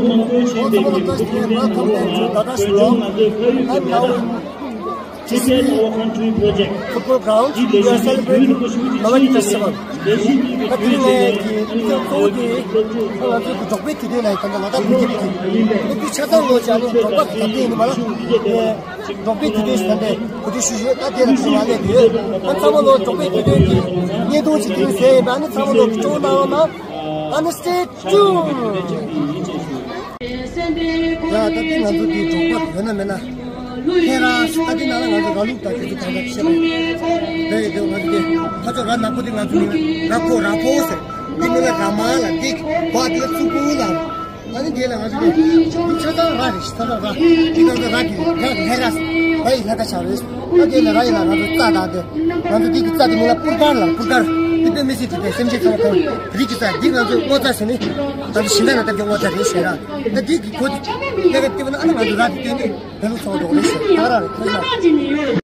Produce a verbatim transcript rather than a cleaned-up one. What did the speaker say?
མང་པོས་མཁྱེན་པའི་གི་ཕུར་བུ་ལྡན་ནོར་བ་བོད་ལྗོངས་ང་ཚོའི་ཕ་ཡུལ་ནང་དུ་Children of our country project. Football ground, we are celebrating Lawali Festival. ད་དེ་ནས་ཀྱི་དུས་སྟོན་གཙོ་བོ་དེ་ང་ཚོའི་གི་འབྲོག་པའི་དུས་སྟོན་ལ་ད་ལྟ་བོད་ཀྱི་དུས་སྟོན་ཆ་ཚང་ལོ་བྱས་ནས་འབྲོག་པ་གི་དུས་སྟོན་ཡིན་པ་ལ། འབྲོག་པའི་དུས་སྟོན་ཟེར་ནས་གོ་སྒྲིག་ཞུ་ཞུ་ད་དེ་ལ་གྲོས་མ་ལས་དུས་ཨ་ཚང་མ་ལོ་འབྲོག་པའི་དུས་སྟོན་གྱི་བརྙན་ཐུང་ཅིག་དེ་ནས་གཟིགས་ཡིན་པ། ཨ་ནི་ཚང་མ་ལོ་གི་སྤྲོ་བོ་གནང་རོགས་གནང་། ཨ་ནི་stay tuned. ཡ་ད་ལྟ་ང་ཚོ་འདི་འབྲོག་པ་ཡོད་ན་མེད་ན་ཧེ་ར་ད་ལྟ་ནང་ལ་ང་ཚོ་ར་ལུག་དང་དེ་ཚོ་གང་ག་བཤད་པ་རེད། ཡོད་ང་ཚོ་འདི་ཁ་ཕྱོགས་ར་ནག་པོ་འདི་ང་ཚོ་མིང་ལ་ར་ཕོ་ར་ཕོ་ཟེར། འདི་མིང་ལ་ར་མ་ལ་འདི་བ་འདི་ལ་ཙུ་གུ་ལ། ཨ་ནི་དེ་ལ་ང་ཚོ་ནི་ཆ་ཚང་ར་རེད། ཆ་ཚང་ར། དེ་ང་ཚོ་ར་གི་ར་གི་ཧེ་ར་ཟེར། ར་ཡི་ལྷ་ཁ་ཆགས་རེད། ཨ་དེ་ལ་ར་ཡི་ལ་ང་ཚོ་རྩྭ་དང་དེ་ང་ཚོ་དེ་གི་རྩྭ་དེ་མིང་ལ་པུར་དཀར་ལ། པུར་དཀར་དེ་དཔེ་མི་སྲིད་དེ་དེ་སེམས་ཅན་ཚང་མ་གང་རིགས་ཀྱི་རྩྭ། དེ་ང་ཚོ་སྔོ་རྩྭ་ཟེར་ནི་ད་ཚོ་ཤིང་ནགས་ལ་བཏབ་ཀྱི་སྔོ་རྩྭ་རེད་ཟེར་ར། ད་དེ་གི་གོ་དེ་ག་དེ་བ་ན་ཨ་ནི་ང་ཚོ་ར་དེ་དེ་ནི་དེ་ལོ་ཚོགས་འགྲོ་རེད་ཟེར། ད་ར་རེད། ཐོས་ན།